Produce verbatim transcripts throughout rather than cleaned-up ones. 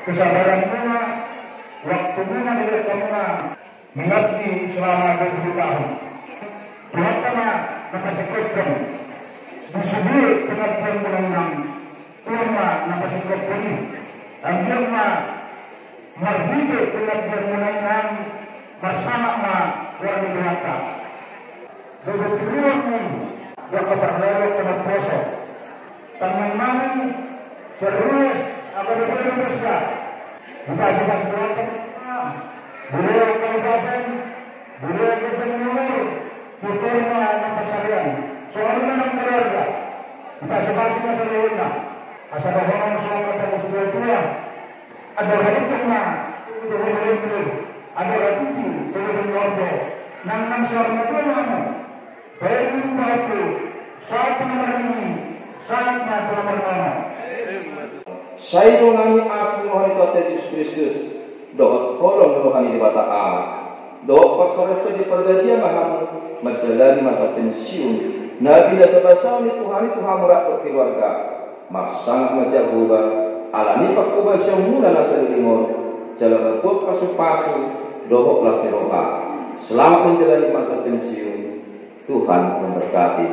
Kesabaranmuna, waktumuna, dengganmuna mengabdi selama dua puluh tahun. Tuhanta ma na pasingkophon di sude pengabdianmuna, Inang. Tuhan ma na pasingkophon i. Anggiat ma marhite pengabdianmuna, Inang, marsangap ma goar ni Tuhanta. Dohot ruas ni angka parhalado, angka naposo. Tangiang nami, sian ruas angka na dipasupasu, dipasupasu Tuhanta, dibege angka hahipason, dibege ganjang ni umur, tutur ma nang pansarian, songon i ma nang keluarga, dipasupasu ma saluhutna. Asa dohonon songon hata ni situa-tua: Andor halinting ma tubu ni ompu, andor hatiti tubu ni ompu. Nang, nang saur matua ma hamu, baen ma tu ahu sahat tu na marnini, sahat ma tu na marnono. Sai dongan ni asi ni roha ni Tuhanta Jesus Kristus, dohot holong ni roha ni Debata Allah, dohot parsaroton di Parbadia ma hamu mandalani masa pensiun na binasabasaon ni Tuhan i tu hamu rap dohot keluarga. Marsangap ma Jahowa ala ni panghobasionmuna na saleleng on, jala mamboan pasupasu dohot las ni roha. Selamat menjalani masa pensiun. Tuhan memberkati.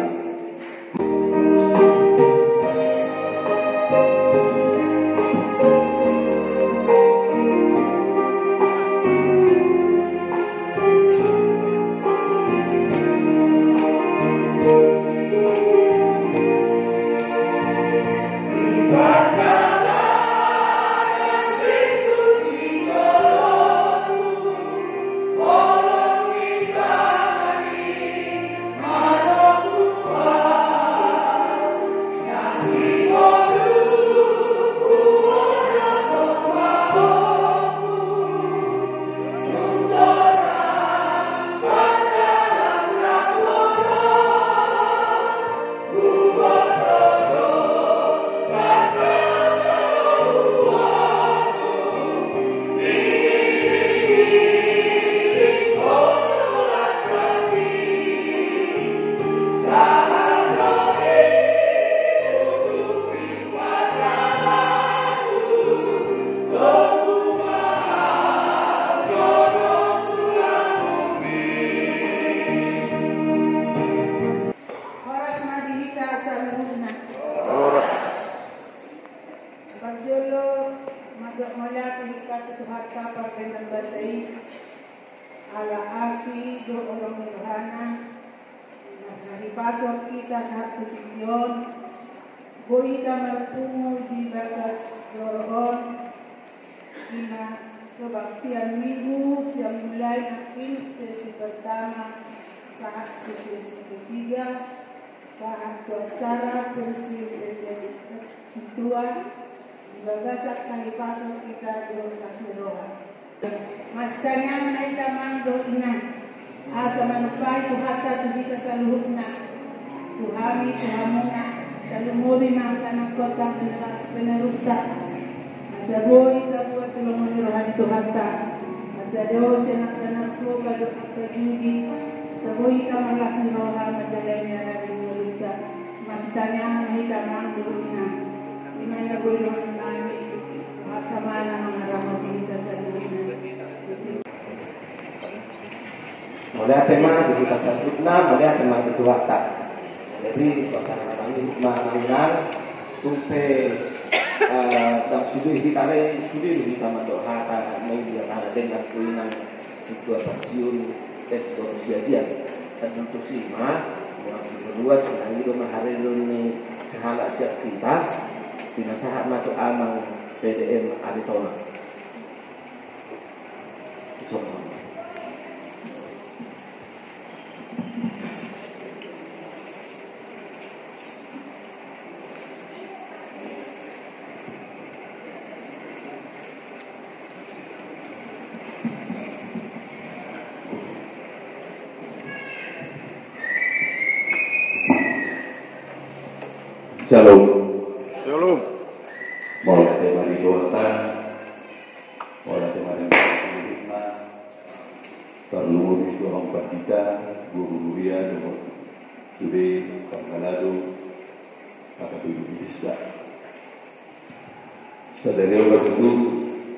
Horas ma di hita saluhutna. Horas. Parjolo mandok mauliate hita tu Tuhanta pardenggan basa i, ala asi dohot holong ni rohana, na marhipason hita sahat tu tingki on, boi hita marpungu di bagas joro on, i ma kebaktian Minggu sian mulai nangkin sesi pertama sahat tu sesi ketiga, sahat tu acara pensiun ende sintua, di bagasan hahipason hita dohot las ni roha. Masitangiangan ma hita amang dohot inang, asa manumpahi Tuhanta tu hita saluhutna, tu hami, tu hamuna, talumobi ma angka anakkonta, generasi penerusta. Asa boi tabuat tu lomo ni roha ni Tuhanta. Asa dao sian angka narkoba dohot angka judi, asa boi hita marlas ni roha mandalani ari-ari ni ngolunta. Masitangiangan ma hita amang dohot inang. I ma na boi dohonon nami, Tuhanta ma na mangaramoti hita saluhutna. Mauliate ma di hita saluhutna, mauliate ma di Tuhanta. Jadi, pasahat ma nang inang, tung pe, eh, ndang sude hita re, sude do hita mandok hata, mauliate ma denggan tu inang sintua pensiun S dua Siagian. Tentu tusi ma, mauliate ruas, nang i do ma haroro ni sahala sian hita, pinasahat ma tu amang P D M Aritonang. Shalom. Shalom. Mauliate ma di Tuhanta. Mauliate ma di Tuhanta. Tarlumobi tu amang pandita, guru huria, dohot sude parhalado, angka guru di desa. Sadari on ma tutu,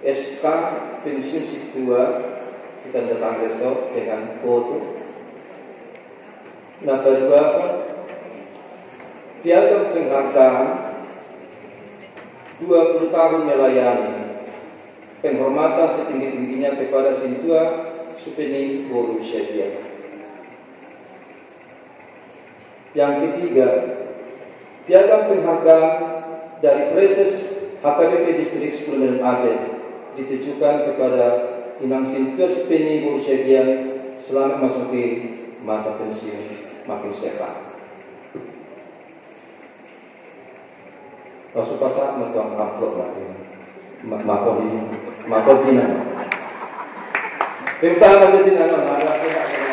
S K pensiun sintua, ditanda tangan so dengan foto. Na paduahon, piagam penghargaan dua puluh tahun melayani, penghormatan setinggi-tingginya kepada sintua Supeni boru Siagian. Yang ketiga, piagam penghargaan dari Praeses H K B P Distrik Sepuluh Medan Aceh ditujukan kepada Inang Sintua Supeni boru Siagian selamat memasuki masa pensiun, makin sehat. Langsung pasahat ma tu amplop na. Ma-, mapon i, mapon i na. Terima kasih, Tina, na, na, na,